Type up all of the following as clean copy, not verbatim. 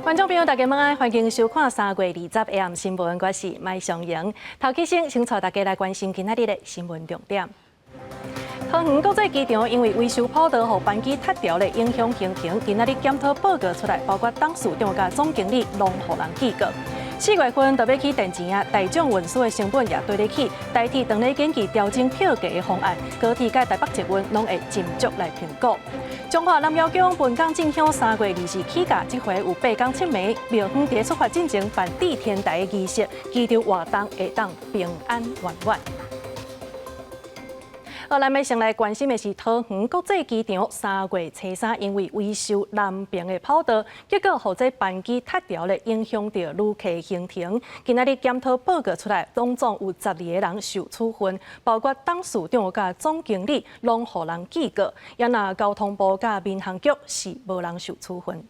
觀眾朋友，大家晚安，歡迎收看3月20下暗新聞，我是麥尚瑩。頭起先，先帶大家來關心今仔日的新聞重點。桃園國際機場因為維修跑道，予班機塌掉咧，影響行程。今仔日檢討報告出來，包括董事長佮總經理攏予人記過。4月份就欲起電錢啊，大眾運輸的成本也綴咧起。台鐵當咧研究調整票價的方案，高鐵佮台北捷運攏會斟酌來評估。彰化南瑤宮本港進香3月24起駕，這回有八工七暝，廟方佇出發進前辦祭天台的儀式，祈求活動會當平安圓滿。好，咱欲先來關心的是桃園國際機場3月初三因為維修南邊的跑道，結果予這班機塌掉咧，影響著旅客行程。今仔日檢討報告出來，總總有12個人受處分，包括董事長佮總經理攏予人記過。也若交通部佮民航局是無人受處分。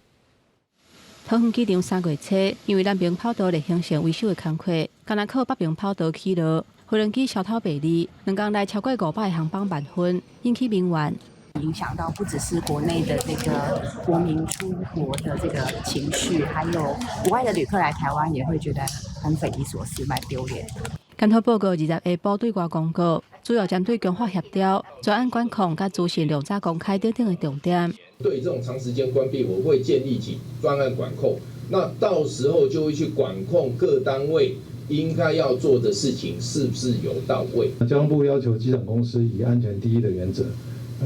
桃園機場3月初，因為南邊跑道咧完成維修的工課，干焦靠北邊跑道起落。飛行機消透袂離，2工內超過500個航班慢分，引起民怨。影響到不只是國內的這個國民出國的這個情緒，還有國外的旅客來台灣也會覺得很匪夷所思，蠻丟臉。檢討報告20下晡對外公告，主要針對強化協調、專案管控佮資訊量早公開等等的重點。對這種長時間關閉，我會建立起專案管控，那到時候就會去管控各單位應該要做的事情是不是有到位？交通部要求機場公司以安全第一的原則，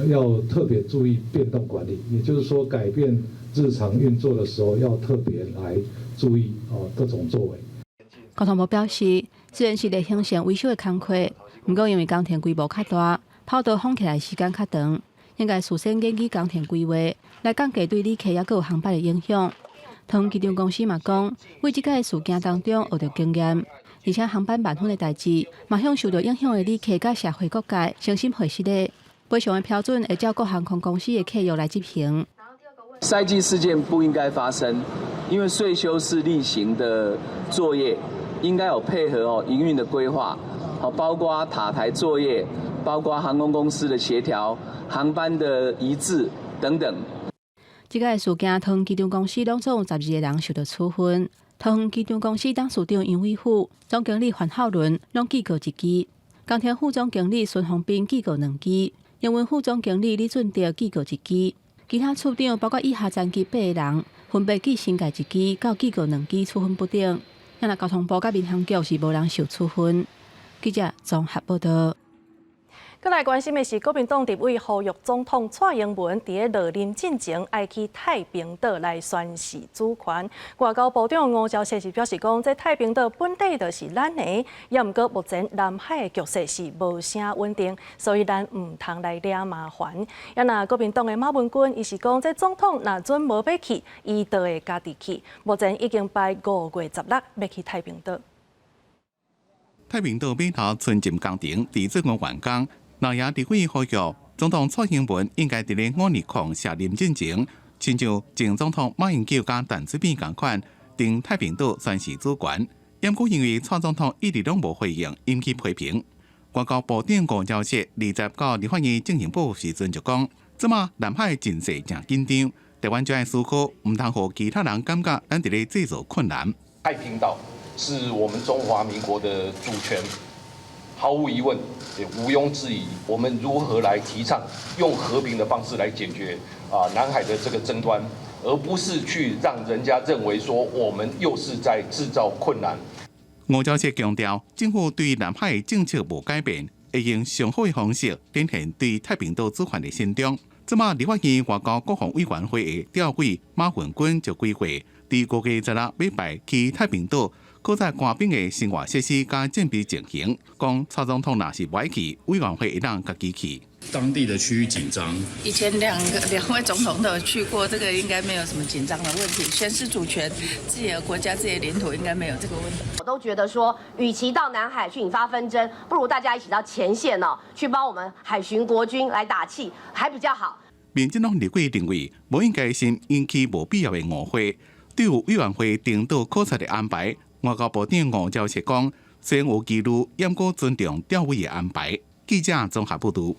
要特別注意變動管理，也就是說改變日常運作的時候，要特別來注意哦各種作為。交通部表示，雖然是咧完成維修的工課，毋過因為工程規模較大，跑道封起來時間較長，應該事先研究工程規劃，來降低對旅客抑閣有航班的影響。桃園機場公司嘛講，為這個事件當中學著經驗，而且航班慢分的代誌，嘛向受到影響的旅客佮社會各界誠心賠失禮。賠償的標準會照各航空公司的契約來執行。塞機事件不應該發生，因為歲修是例行的作業，應該有配合哦營運的規劃，好包括塔台作業，包括航空公司的協調、航班的一致等等。這個事件，桃園機場公司攏總有12個人受到處分。桃園機場公司董事長楊偉虎、總經理范孝倫攏記過一支，工程副總經理孫宏斌記過兩支，營運副總經理李俊德記過一支。其他處長包括以下層級八個人，分別記申誡一支到記過兩支處分不等。若交通部佮民航局是無人受處分。記者綜合報道。閣來關心的是，國民黨立委呼籲總統蔡英文佇咧落任進前，愛去太平島來宣示主權。外交部長吳釗燮是表示講，這太平島本底就是咱的，也毋過目前南海的局勢是無啥穩定，所以咱毋通來惹麻煩。也若國民黨的馬文君，伊是講，這總統若準無欲去，伊就會家己去。目前已經排5月16欲去太平島。太平島碼頭春浸工程佇最近完工。老爺立委呼籲總統蔡英文應該佇咧5/20卸任進前，親像前總統馬英九佮陳水扁仝款，登太平島宣示主權。毋過因為蔡總統一直攏無回應，引起批評。外交部長吳釗燮20到立法院進行報時陣就講，這馬南海情勢誠緊張，台灣就愛思考，毋通予其他人感覺咱佇咧製造困難。太平島是我們中華民國的主權。毫無疑問，也毋庸置疑，我們如何來提倡用和平的方式來解決啊南海的這個爭端，而不是去讓人家認為說我們又是在製造困難。吳釗燮強調，政府對南海政策無改變，會用上好的方式展現對太平島主權的慎重。這馬立法院外交國防委員會的召委馬文君就規劃，佇5月16欲排去太平島。閣在官兵的生活設施佮戰備情形，講蔡總統若是無愛去，委員會會當家己去。當地的區域緊張。以前兩位總統都有去過，這個應該沒有什麼緊張的問題。宣示主權，自己的國家、自己的領土，應該沒有這個問題。我都覺得說，與其到南海去引發紛爭，不如大家一起到前線哦，去幫我們海巡國軍來打氣，還比較好。民進黨立委認為，無應該先引起無必要的誤會，對於委員會登島考察的安排。外交部長吳釗燮講，雖然有疑慮，毋過尊重調委的安排。記者綜合報導。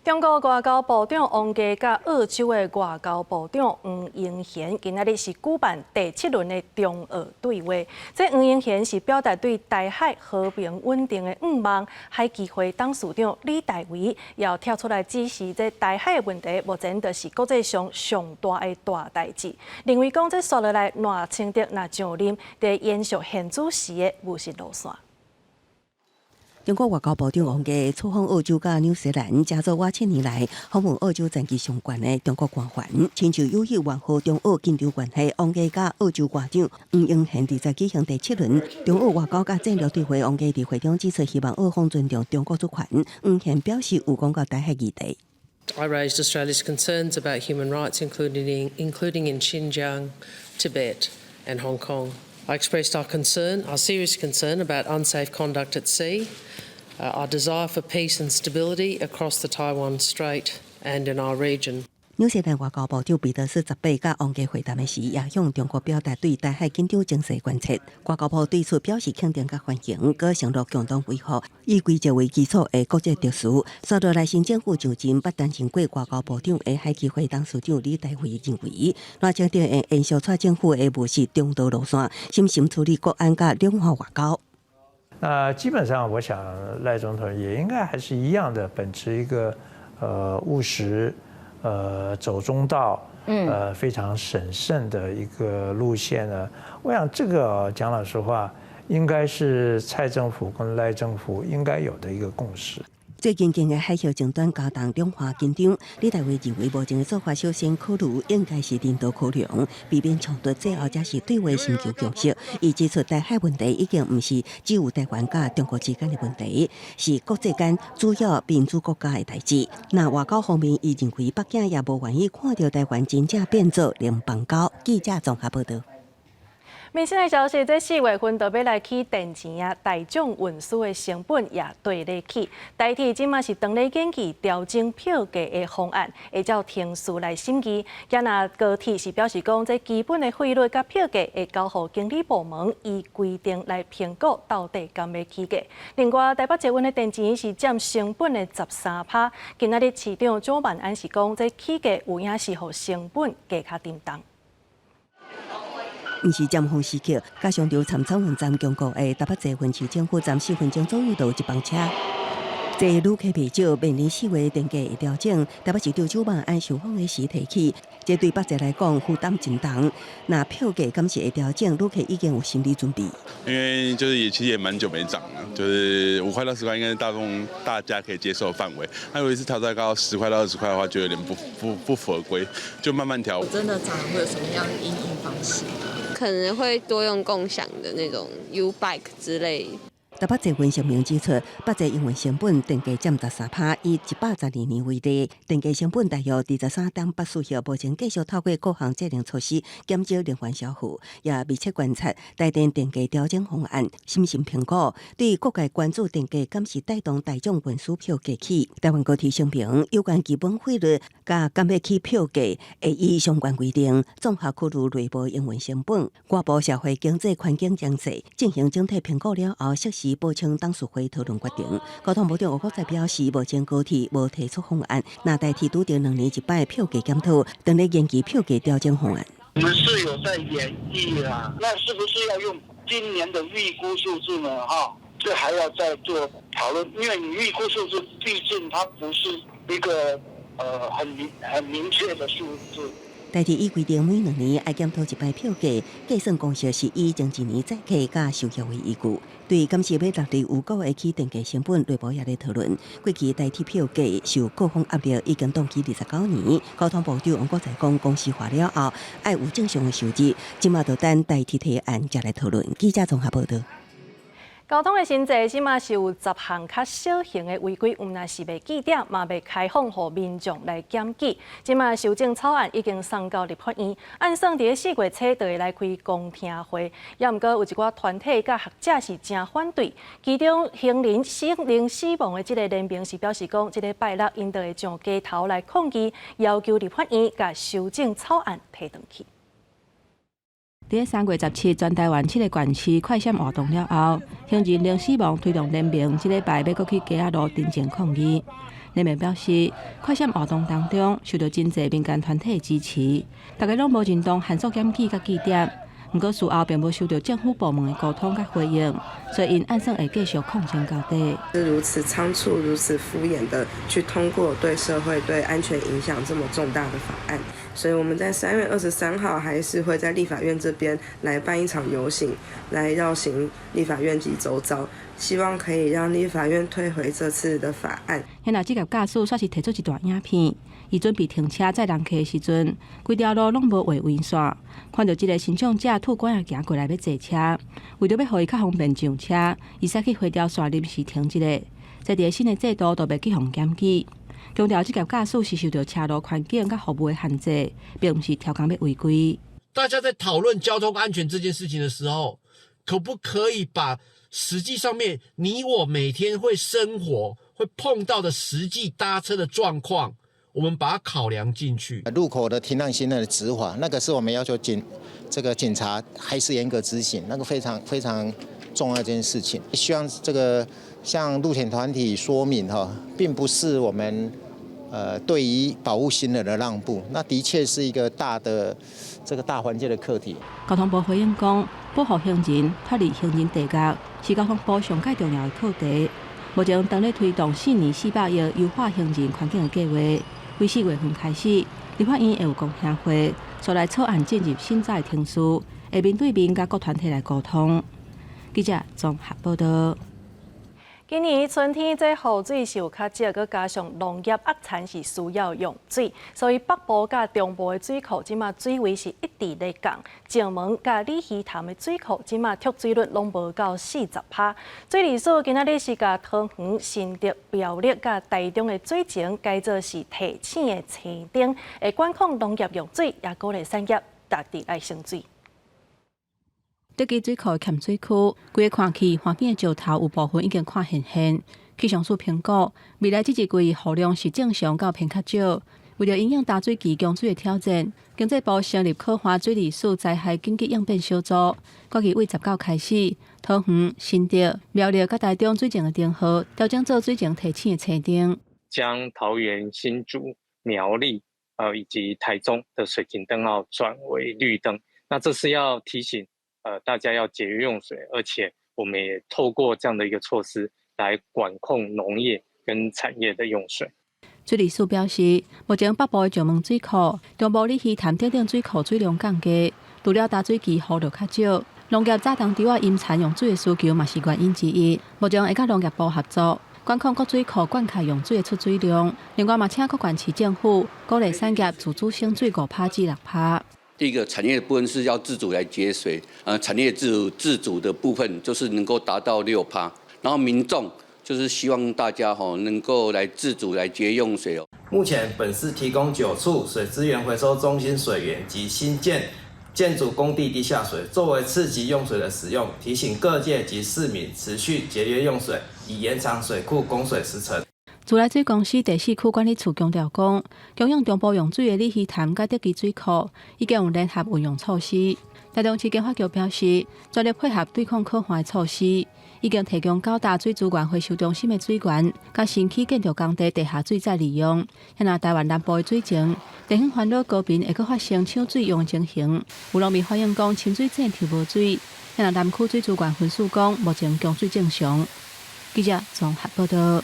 中國外交部長王毅佮澳洲的外交部長黃英賢，今仔日是舉辦第七輪的中澳對話。這黃英賢是表達對台海和平穩定的願望。海基會董事長李大維也跳出來指示，這台海的問題目前就是國際上上大的大代誌。認為講這紲落來賴清德若上任，會延續現主時的務實路線。中國外交部長王毅出訪澳洲佮紐西蘭，成做倚七年來訪問澳洲層級上懸的中國官員，親像有意緩和中澳緊張關係。王毅佮澳洲外長黃英賢佇在舉行第七輪中澳外交佮戰略對話。王毅佇會中指出，希望澳方尊重中國主權。黃英賢表示有講到台海議題。 I raised Australia's concerns about human rights, including in Xinjiang, Tibet, and Hong Kong. I expressed our concern, our serious concern about unsafe conduct at sea, our desire for peace and stability across the Taiwan Strait and in our region. 紐西蘭外交部長彼得斯18佮王毅會談的時，也向中國表達對台海緊張情勢關切。外交部對此表示肯定佮歡迎，閣承諾共同維護以規則為基礎的國際秩序。紲落來新政府上任，捌擔任過外交部長的海基會董事長李大維認為，賴清德會延續蔡政府的務實中道路線，審慎處理國安佮兩岸外交。那基本上，我想賴總統也應該還是一樣的，秉持一個務實。走中道，非常審慎的一個路線呢。我想這個講老實話，應該是蔡政府跟賴政府應該有的一個共識。最近近的海峽爭端加重兩岸緊張，李大維認為目前的做法首先考慮應該是人道考量，避免衝突，最後才是對話尋求共識。伊指出，台海問題已經毋是只有台灣佮中國之間的問題，是國際間主要民主國家的代誌。那外交方面，伊認為北京也無願意看著台灣真正變做聯邦島。記者綜合報道。民生的消息，這4月份就欲來起電錢啊，大眾運輸的成本也綴咧起。台鐵這馬是當咧研究調整票價的方案，會照程序來審議。今若高鐵是表示講，這基本的費率佮票價會交予經理部門依規定來評估到底敢欲起價。另外，台北捷運的電錢是佔成本的13趴。今仔日市長蔣萬安是講，這起價有影是予成本加較沉重。毋是尖峰時刻，加上著參草園站經過的台北捷運市政府站4分鐘左右就有一班車。這旅客袂少，面臨4月電價的調整，台北市長蔣萬安受訪的時提起，這對北捷來講負擔真重。若票價敢是會調整，旅客已經有心理準備。因為就是也其實也蠻久沒漲了，就是5塊到10塊應該是大眾大家可以接受範圍。那如果是調再高10塊到20塊的話，就有點不符合規，就慢慢調。真的漲會有什麼樣的因應方式？可能會多用共享的那種 YouBike 之類。台北捷運聲明指出，北捷營運成本電價佔13趴，以112年為例，電價成本大約23.84億，目前繼續透過各項節能措施減少能源消耗，也密切觀察台電電價調整方案，審慎評估。對各界關注電價敢是帶動大眾運輸票價起，台灣高鐵聲明有關基本費率佮敢欲起票價，會依相關規定綜合考慮內部營運成本、外部社會經濟環境情勢，進行整體評估了後，適時報請董事會討論決定。交通部長吳國才表示，目前高鐵無提出方案，若台鐵拄著2年一擺票價檢討，當咧研究票價調整方案。我們是有在研議啊，那是不是要用今年的預估數字呢？哈，這還要再做討論，因為你預估數字畢竟它不是一個很明確的數字。台鐵依規定每2年愛檢討一擺票價，計算公式是以前一年載客佮收入為依據。對敢是欲落佇有夠會起電價成本，內部也咧討論。過去台鐵票價受各方壓力，已經凍起29年。交通部長王國材講，公司化了後，愛有正常的收入，這馬就等台鐵提案才來討論。記者綜合報道。交通的新制，這馬是有10項較小型的違規，毋但是袂記點，嘛袂開放予民眾來檢舉。這馬修正草案已經送到立法院，按算佇4月初就會來開公聽會。也毋過有一寡團體佮學者是誠反對，其中行人死亡的這个聯盟是表示講，這禮拜六𪜶就會上街頭來抗議，要求立法院共修正草案提轉去。佇3月17，全台灣七个縣市快閃活動了後，行人零死亡推動聯盟這禮拜欲閣去街仔路陳情抗議。聯盟表示，快閃活動當中受到真濟民間團體的支持，大家攏無認同限速檢舉佮記點。毋過事後並無收到政府部門的溝通佮回應，所以𪜶按算會繼續抗爭到底。是如此倉促、如此敷衍的去通過對社會、對安全影響這麼重大的法案，所以我們在3月23號還是會在立法院這邊來辦一場遊行，來繞行立法院及周遭，希望可以讓立法院退回這次的法案。現在這個駕駛煞是提出一段影片，伊準備停車載人客的時陣，規條路攏無畫圍線，看著這个身障者拄拐仔行過來欲坐車，為著欲予伊較方便上車，伊駛去回條線臨時停一下。這佇新的制度都袂去予檢舉。強調這個駕駛是受著車路環境佮服務的限制，並毋是刁工欲違規。大家在討論交通安全這件事情的時候，可不可以把實際上面你我每天會生活會碰到的實際搭車的狀況，我們把它考量進去。路口的停讓行人的執法，那個是我們要求這個警察還是嚴格執行，那個非常非常重要一件事情。希望這個向路權團體說明哈，並不是我們對於保護行人的讓步，那的確是一個大的這個大環境的課題。交通部回應講，保護行人脫離行人地獄是交通部上蓋重要的課題。目前當咧推動4年400億優化行人環境的計劃，為4月份開始，立法院會有公聽會，所來草案進入審查程序，會面對面佮各團體來溝通。記者綜合報道。今年春天這雨水是有較少，閣加上農業壓田是需要用水，所以北部佮中部的水庫這馬水位是一直咧降。石門佮鯉魚潭的水庫這馬蓄水率攏無夠40%。水利署今仔日是共桃園、新竹、苗栗佮台中的水情改做是提醒的青燈，會管控農業用水，也鼓勵產業逐日來省水。德基水庫的鹹水區，規個看去，岸邊的石頭有部分已經看現現。氣象署評估，未來這一季雨量是正常到偏較少。為著因應大水期供水的挑戰，經濟部成立可旱水利署災害緊急應變小組，估計為19開始，桃園、新竹、苗栗佮台中水情的燈號調整做水情提醒的青燈，將桃園、新竹、苗栗以及台中的水情燈號轉為綠燈。那這是要提醒大家要節約用水，而且我們也透過這樣的一個措施來管控農業跟產業的用水。水利署表示，目前北部的石門水庫、中部鯉魚潭等等水庫水量降低，除了大水期雨量較少，農業早冬稻仔淹田用水的需求嘛是原因之一。目前會佮農業部合作，管控各水庫灌溉用水的出水量。另外嘛，請各縣市政府鼓勵產業自主省水5%至6%。第一個產業的部分是要自主來節水，產業自主的部分就是能夠達到6%，然後民眾就是希望大家吼能夠來自主來節用水哦。目前本市提供9處水資源回收中心水源及新建建築工地地下水作為次級用水的使用，提醒各界及市民持續節約用水，以延長水庫供水時程。自來水公司第四區管理處強調講，供應中部用水的鯉魚潭佮德基水庫已經有聯合運用措施。台中市經發局表示，全力配合對抗可旱的措施，已經提供九大水資源回收中心的水源，佮新起建築工地地下水再利用。現在台灣南部的水情，地方煩惱高頻會閣發生搶水用的情形，有農民反映講深水井抽無水。現在南區水資源分署講，目前供水正常。記者綜合報道。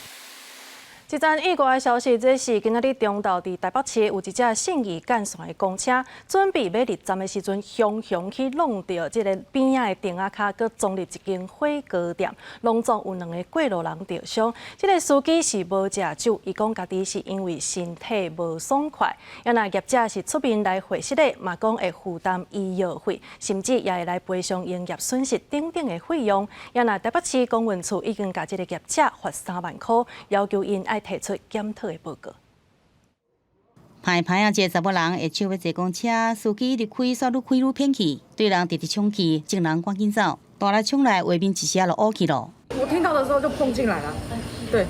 這陣意外的消息，這是今仔日中晝佇台北市有一隻信義幹線的公車，準備欲入站的時陣，雄雄去挵著這个邊仔的燈仔跤，閣撞入一間火鍋店，攏總有兩个過路人著傷。這个司機是無食酒，伊講家己是因為身體無爽快。啊若業者是出面來回釋的，嘛講會負擔醫藥費，甚至也會來賠償營業損失等等的費用。啊若台北市公運處已經共這个業者罰3萬箍，要求𪜶愛提出檢討的報告。歹歹啊！一个查某人下手欲坐公車，司機一直開，煞愈開愈偏去，對人直直衝去，眾人趕緊走，大力衝來，畫面一時仔就烏去囉。我聽到的時候就碰進來了，對，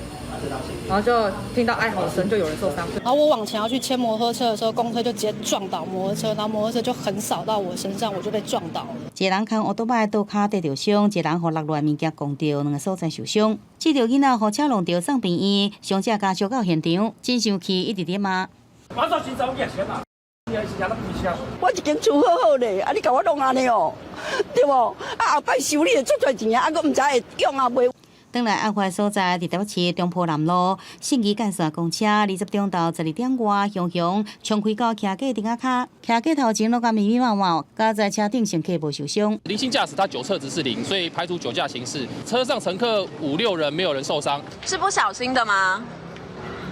然後就聽到哀嚎聲，就有人受傷。然後我往前要去牽摩托車的時候，公車就直接撞倒摩托車，然後摩托車就橫掃到我身上，我就被撞倒了。一個人牽烏多擺倒跤跌著傷，一個人予落來物件摃著，兩个所在受傷。這著囡仔予車挵著送病院，傷者家屬到現場，真生氣，一直咧罵。我一間厝好好咧，啊你共我弄按呢哦，對無？啊後擺修理會足濟錢啊，啊閣毋知會用啊袂。轉來案發所在，佇台北市中坡南路，信義幹線公車20中晝12點外，雄雄衝開到徛架頂仔跤，徛架頭前攏共密密麻麻，佳哉車頂乘客無受傷。零星駕駛，他酒測值是0，所以排除酒駕刑事。車上乘客五六人，沒有人受傷。是不小心的嗎？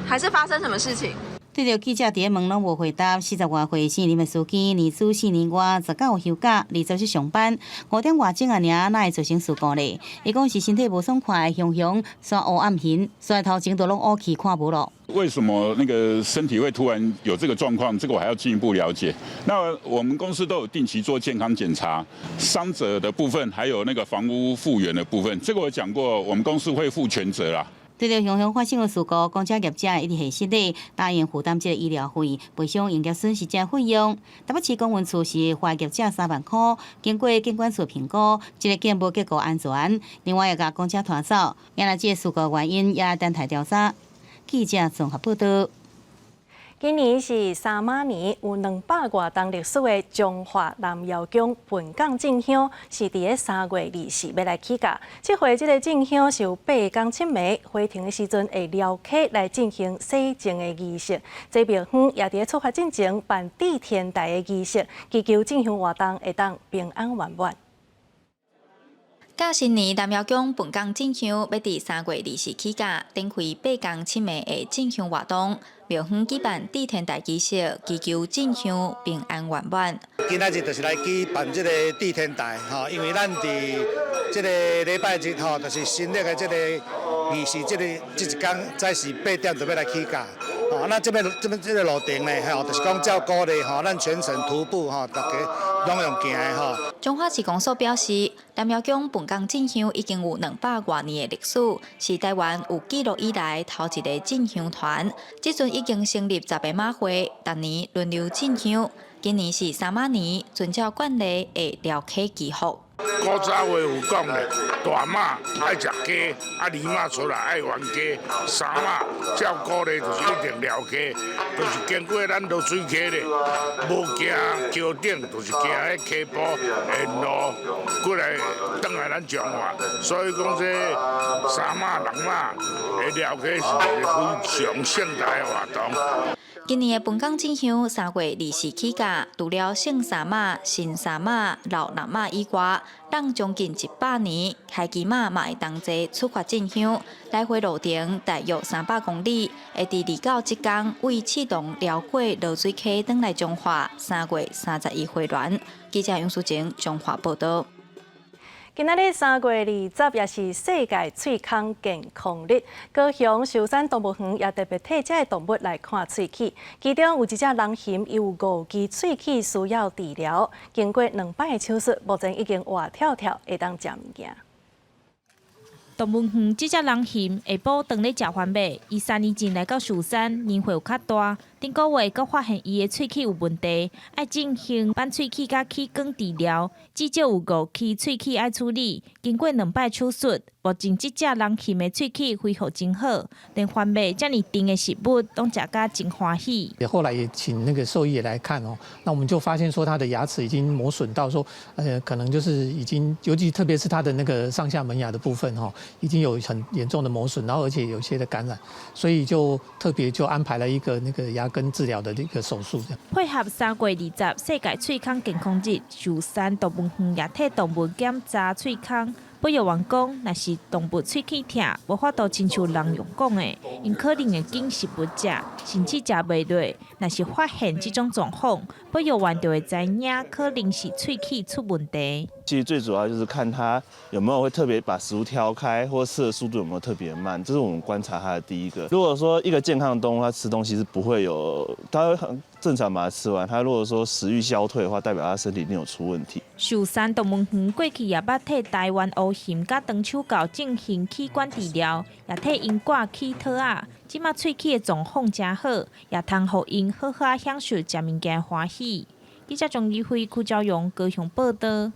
還是發生什麼事情？對著記者佇咧問，攏無回答。40外歲姓林的司機，年資4年外，19休假，20日上班。5點外鐘仔爾，哪會造成事故咧？伊講是身體無爽快，雄雄煞烏暗眩，所以頭前都攏烏去看無咯。為什麼那個身體會突然有這個狀況？這個我還要進一步了解。那我們公司都有定期做健康檢查，傷者的部分，還有那個房屋復原的部分，這個我講過，我們公司會負全責啦。對著雄雄發生的事故，公車業者一直核實咧，答應負擔這个醫療費，賠償營業損失這費用。台北市公運處是罰業者3萬箍，經過警管處評估，這个建無結構安全。另外，也共公車拖走，原來這个事故原因也等待調查。記者綜合報道。今年是三媽年，有200外冬歷史的彰化南瑤宮笨港進香，是佇咧3月24欲來起駕。這回這个進香是有八工七暝回程的時陣，會寮溪來進行洗淨的儀式。這廟方也佇咧出發進前辦祭天台的儀式，祈求進香活動會當平安圓滿。甲新年南瑤宮笨港進香，欲佇3月24起駕，展開八工七暝的進香活動。廟方舉辦祭天台儀式，祈求進香平安圓滿。今仔日就是來舉辦這个祭天台，吼，因為咱佇這个禮拜日吼，就是新曆的這个儀式，這个這一工早時8點就欲來起駕。吼，那這邊這邊這个路程呢，吼，就是講照古例吼，咱全程徒步吼，大家攏用行的吼。彰化市公所表示，南瑤宮笨港進香已經有200外年的歷史，是台灣有記錄以來頭一个進香團。這陣已經成立10個媽會，逐年輪流進香。今年是三媽年，遵照慣例會寮溪祈福。古早話有講咧，大媽愛食雞，啊二媽出來愛冤家，三媽照古例就是一定寮溪，就是經過咱濁水溪咧，無行橋頂，就是行彼溪埔沿路過來轉來咱彰化，所以講這三媽六媽的寮溪是一个非常盛大的活動。今年的笨港進香3月24起駕，除了聖三媽、新三媽、老六媽以外，人將近100年，開機馬嘛會同齊出發進香，來回路程大約300公里，會佇29這工為刺桐寮過濁水溪轉來彰化，3月31回鑾。記者楊淑靜彰化報道。今仔日3月20也是世界喙空健康日，高雄壽山動物園也特別替這个動物來看喙齒。其中有一隻人熊，伊有五支喙齒需要治療，經過兩擺的手術，目前已經活跳跳，會當食物件。動物園這隻人熊下晡當咧食番麥，伊3年前來到壽山，年歲有較大，頂個月閣發現伊的喙齒有問題，愛進行扳喙齒佮起光治療，至少有五支喙齒愛處理。經過兩擺手術，目前這隻人熊的喙齒恢復真好，連番麥遮爾甜的食物攏食甲真歡喜。後來也請那個獸醫也來看哦，那我們就發現說他的牙齒已經磨損到說，可能就是已經，尤其特別是他的那個上下門牙的部分哈，已經有很嚴重的磨損，然後而且有些的感染，所以就特別就安排了一個那個牙根治療的一個手術。配合3月20世界喙空健康日，壽山動物園也替動物檢查喙空。保育員講，若是動物喙齒疼，無法度親像人用講的，𪜶可能會揀食物食，甚至食袂落。若是發現這種狀況，保育員就會知影可能是喙齒出問題。其實最主要就是看它有沒有會特別把食物挑開，或吃的速度有沒有特別慢，這是我們觀察它的第一個。如果說一個健康的動物，它吃東西是不會有，它會很正常把它吃完，他如果說食慾消退的話，代表他身體一定有出問題。壽山動物園過去也捌替臺灣烏熊佮長手猴進行齒冠治療，也替𪜶掛齒套仔。這馬喙齒的狀況誠好，也通予𪜶好好享受食物件的歡喜。記者張怡輝、柯昭榮高雄報道。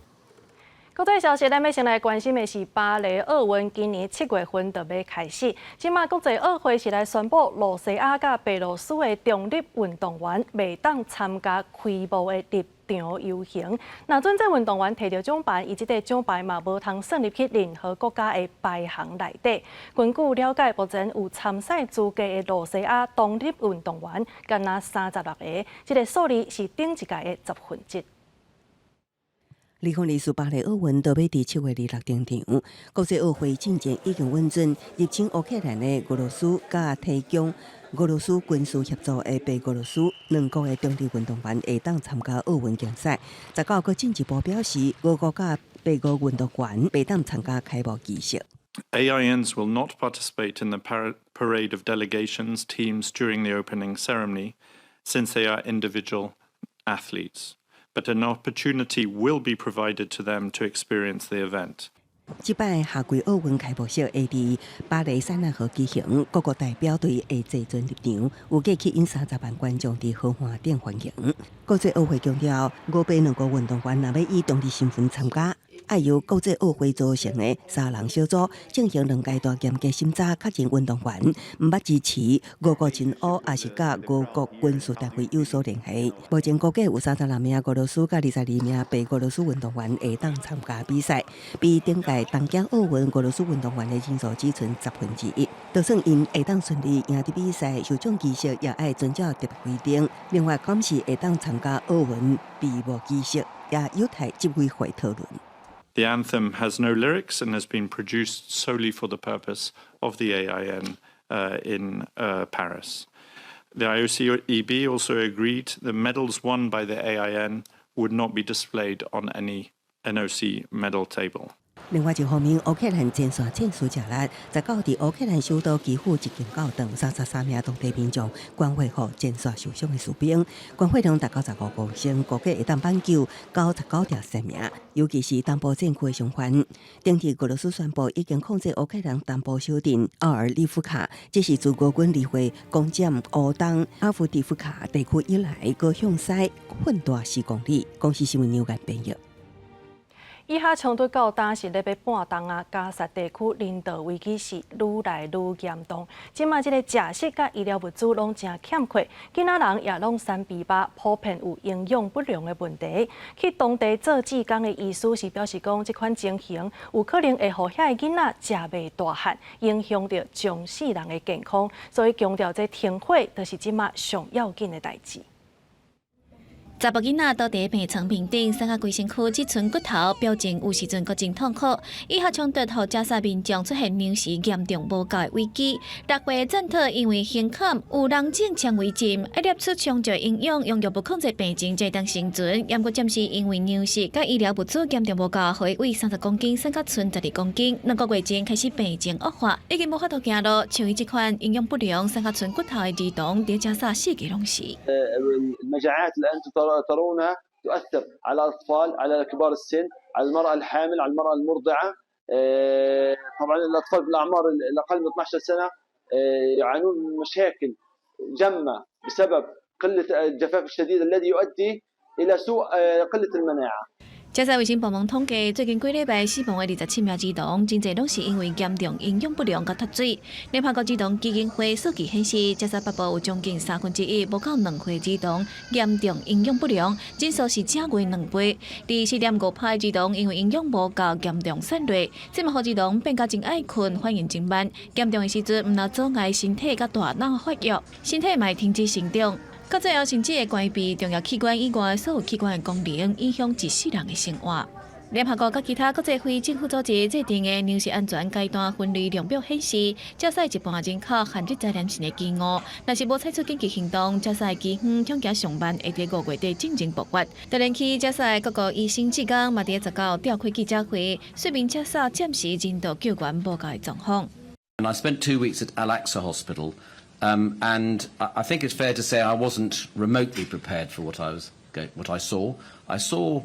國際消息，咱欲先來關心的是巴黎奧運，今年7月份就欲開始。這馬國際奧會是來宣布，露西亞佮白羅斯的中立運動員袂當參加開幕的入場遊行。若準這運動員提著獎牌，伊這塊獎牌嘛無通算入去任何國家的排行內底。根據了解，目前有參賽資格的露西亞獨立運動員，干焦36个，這个數字是頂一屆的1/10。2024巴黎奧運就欲佇7月26登場，國際奧會進前已經允准入侵烏克蘭的俄羅斯佮提供俄羅斯軍事協助的白俄羅斯兩國的中立運動員會當參加奧運競賽。19閣進一步表示，俄國佮白俄運動員袂當參加開幕儀式。 AINs will not participate in the parade of delegations teams during the opening ceremony, since they are individual athletes. But an opportunity will be provided to them to experience the event. 這擺夏季奧運開幕式會佇巴黎塞納河舉行，各國代表隊會坐船入場，預計吸引30萬觀眾佇河岸頂歡迎。國際奧會強調，俄白兩國運動員若欲以中立身份參加，愛由國際奧會組成的三人小組進行兩階段嚴格審查，確認運動員毋捌支持俄國侵烏，抑是佮俄國軍事單位有所聯繫。目前估計有36名俄羅斯佮22名白俄羅斯運動員會當參加比賽，比頂屆東京奧運俄羅斯運動員的人數只賰1/10。就算𪜶會當順利贏得比賽，受獎儀式也愛遵照特別規定。另外，敢是會當參加奧運閉幕儀式，也有待執委會討論。 The anthem has no lyrics and has been produced solely for the purpose of the AIN in Paris. The IOCEB also agreed the medals won by the AIN would not be displayed on any NOC medal table. 另外一方面，烏克蘭前線戰事熱烈，19佇烏克蘭首都基輔一間教堂，33名當地民眾捐血予前線受傷的士兵，捐血量達到15公升，估計會當挽救99條生命。尤其是東部戰區的傷患。頂日俄羅斯宣布已經控制烏克蘭東部小鎮奧爾利夫卡，這是自俄軍2月攻佔烏東阿夫迪夫卡地區以來，閣向西擴大10公里。公視新聞牛間編譯。以哈衝突到今是咧欲半冬啊，加薩地區人道危機是愈來愈嚴重。這馬這个食食佮醫療物資攏誠欠缺，囡仔人也攏搧豬肉，普遍有營養不良的問題。去當地做志工的醫師是表示講，這款情形有可能會予遐个囡仔食袂大漢，影響著終世人的健康。所以強調這停火就是這馬上要緊的代誌。查埔囡仔倒佇病床面頂，瘦甲規身軀只賰骨頭，表情有時陣閣真痛苦。以哈衝突予加薩民眾出現糧食嚴重無夠的危機。6月戰闘因為胸坎有囊腫纖維症，愛攝取充足營養，用藥物控制病情才當生存。毋過暫時因為糧食佮醫療物資嚴重無夠，予伊為30公斤瘦甲賰12公斤。2個月前開始病情惡化，已經無法度行路。像伊這款營養不良、瘦甲賰骨頭的兒童，佇加薩四界攏是。 ترونها تؤثر على الأطفال، على كبار السن، على المرأة الحامل، على المرأة المرضعة. طبعا الأطفال بالأعمار الأقل من 12 سنة يعانون من مشاكل جمة بسبب قلة الجفاف الشديد الذي يؤدي إلى سوء قلة المناعة. 加薩衛生部門統計，最近幾禮拜死亡的27名兒童，真濟攏是因為嚴重營養不良佮脫水。聯合國兒童基金會數據顯示，加薩北部有將近1/3無夠2歲兒童嚴重營養不良，人數是正月2倍。佇4.5%兒童因為營養無夠嚴重瘦弱，這嘛予兒童變甲真愛睏，反應真慢。嚴重的時陣，毋但阻礙身體佮大腦發育，身體嘛會停止成長。到最後，甚至會關閉重要器官以外所有器官的功能，影響一世人的生活。聯合國佮其他國際非政府組織制定的糧食安全階段分類量表顯示，加薩一半人口陷入災難性的飢餓。若是無採取緊急行動，加薩饑荒恐驚上慢會佇5月底進前爆發。突然起，加薩各國醫生志工嘛佇19召開記者會，說明加薩暫時人道救援無夠的狀況。 And I spent 2 weeks at Al-Aqsa Hospital. And I think it's fair to say I wasn't remotely prepared for what I saw. I saw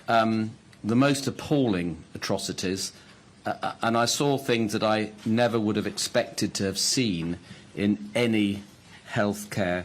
the most appalling atrocities, and I saw things that I never would have expected to have seen in any healthcare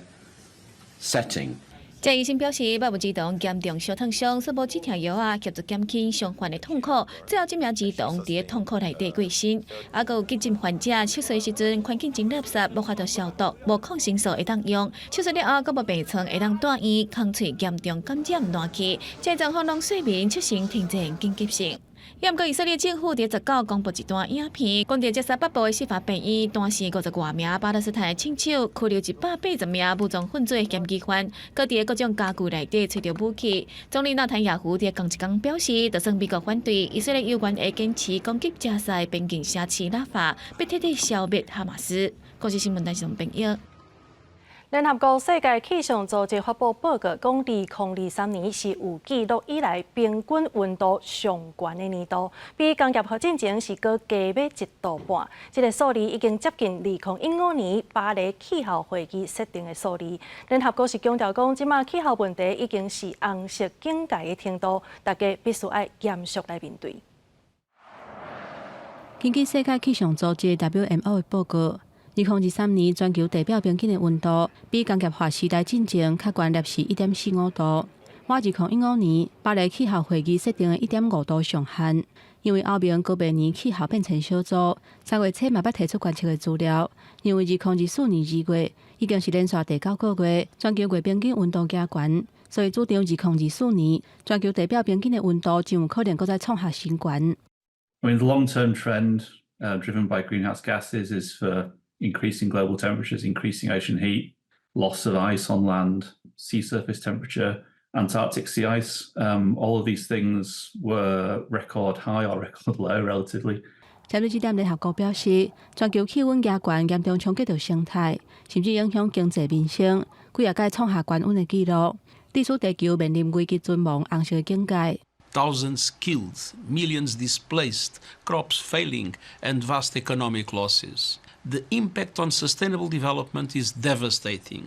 setting. 這醫生表示，百有兒童嚴重燒燙傷，煞無止痛藥仔協助減輕傷患的痛苦。最後這名兒童佇痛苦內底過身。啊，閣有急診患者手術時陣環境真垃圾，無法度消毒，無抗生素會當用。手術了後，閣無病床會當住院，空喙嚴重感染爛去。這狀況攏說明出生停滯緊急性。毋過以色列政府佇19公布一段影片，講佇加沙北部的シファ病院，彈死50外名巴勒斯坦的槍手，拘留180名武裝分子的嫌疑犯，閣佇各種家具內底揣著武器。總理納坦雅胡佇仝一工表示，就算美國反對，以色列猶原會堅持攻擊加沙的邊境城市拉法，欲徹底消滅哈馬斯。國際新聞台上編譯。聯合國世界氣象組織發布報告，講2023年是有記錄以來平均溫度上懸的年度，比工業化進前是閣加欲1.5度。這個數字已經接近2015年巴黎氣候會議設定的數字。聯合國是強調講，這馬氣候問題已經是紅色警戒的程度，大家必須愛嚴肅來面對。根據世界氣象組織 WMO 的報告，2023年全球地表平均的溫度比工業化時代進前較懸攝氏1.45度。倚2015年巴黎氣候會議設定的1.5度上限。因為歐盟高白年氣候變遷小組3月初嘛捌提出觀測的資料，認為2024年2月已經是連續第九個月全球月平均溫度加懸，所以主張2024年全球地表平均的溫度真有可能閣再創下新懸。 I mean, the long-term trend driven by greenhouse gases is for increasing global temperatures, increasing ocean heat, loss of ice on land, sea surface temperature, Antarctic sea ice. All of these things were record high or record low, relatively. 針對這點，聯合國表示，全球氣溫加懸嚴重衝擊著生態，甚至影響經濟民生，幾仔擺創下高溫的紀錄，致使地球面臨危急存亡紅色警戒。 Thousands killed, millions displaced, crops failing, and vast economic losses. The impact on sustainable development is devastating.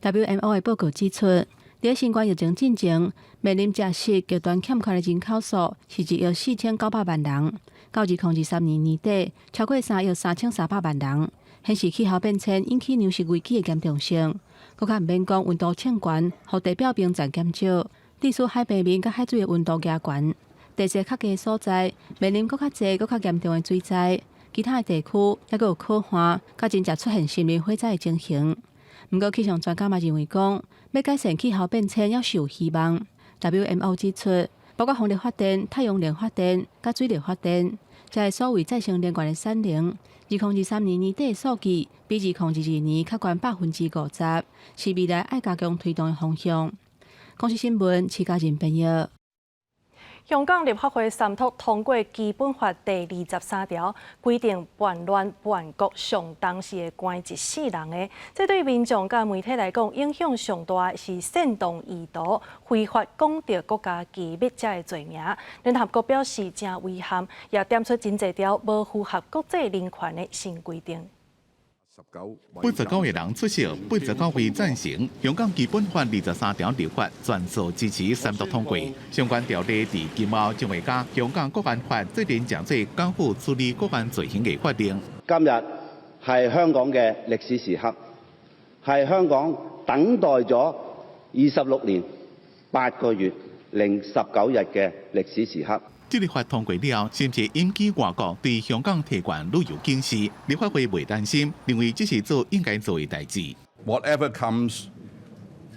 WMO 的報告指出，佇新冠疫情進前，面臨食食極端欠缺的人口數是1億4900萬人，到2023年年底超過3億3300萬人，顯示氣候變遷引起糧食危機的嚴重性。閣較毋免講溫度升懸，予地表冰層減少，致使海平面佮海水的溫度加懸，地勢較低的所在面臨閣較濟、閣較嚴重的水災。其他的地區猶閣有洘旱，佮真濟出現森林火災的情形。毋過氣象專家嘛認為講，欲改善氣候變遷猶是有希望。WMO 指出，包括風力發電、太陽能發電、佮水力發電，這个所謂再生能源的產能，2023年年底的數據比2022年較懸50%，是未來愛加強推動的方向。公視新聞，徐家仁編譯。香港立法會三讀通過《基本法》第23條，規定叛亂叛國上重是會關一世人的。這對民眾佮媒體來講，影響上大是煽動意圖、非法講著國家機密這个罪名。聯合國表示誠遺憾，也點出真濟條無符合國際人權的新規定。 89個人出席，89位贊成。香港基本法二十三條立法全數支持三讀通過。相關條例佇今後將會佮香港國安法做陣成做港府處理國安罪行的法令。今日係香港嘅歷史時刻，係香港等待咗26年8個月零19日嘅歷史時刻。這個法通過了，是毋是引起外國對香港提懸旅遊警示？立法會袂擔心，認為這是做應該做的代誌。 Whatever comes,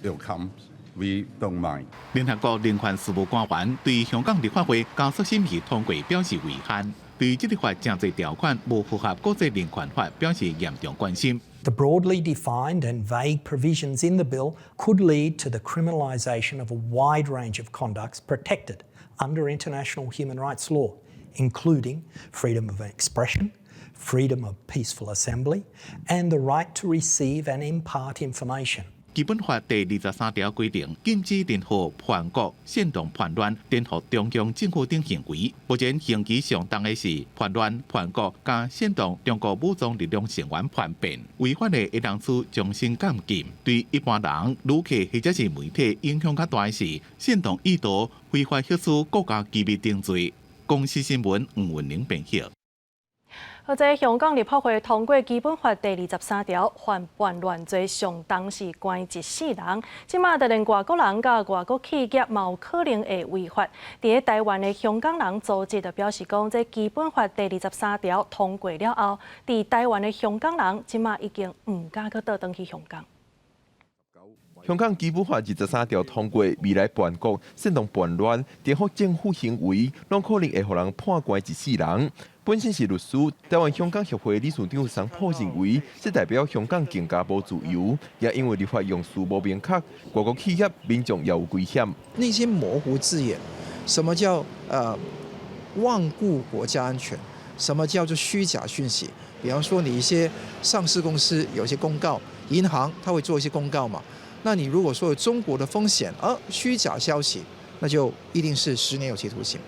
it'll come. We don't mind. 聯合國人權事務官員對香港立法會加速審議通過表示遺憾，對這個法誠濟條款無符合國際人權法表示嚴重關心。 The broadly defined and vague provisions in the bill could lead to the criminalisation of a wide range of conducts protected under international human rights law, including freedom of expression, freedom of peaceful assembly, and the right to receive and impart information. 基本法第二十三條規定，禁止任何叛國、煽動叛亂、顛覆中央政府等行為。目前刑期上重的是叛亂、叛國佮煽動中國武裝力量成員叛變，違反的會當處終身監禁。對一般人、旅客或者是媒體影響較大的是煽動意圖非法獲取國家機密等罪。公視新聞吳文玲編譯。好，這香港立法會通過基本法第二十三條，犯叛亂罪上重是關一世人。這馬就連外國人佮外國企業嘛有可能會違法。佇咧台灣的香港人組織就表示講，這基本法第二十三條通過了後，佇台灣的香港人這馬已經毋敢閣倒轉去香港。香港基本法二十三條通過，未來叛國、煽動叛亂、顛覆政府行為，攏可能會予人判關一世人。本身是律師，台灣香港協會理事長桑普認為，這代表香港更加無自由，也因為立法用詞無明確，外國企業民眾也有危險。那些模糊字眼，什麼叫罔顧國家安全？什麼叫做虛假訊息？比方說，你一些上市公司有些公告，銀行它會做一些公告嘛？那你如果說有中國的風險，而虛假消息，那就一定是10年有期徒刑。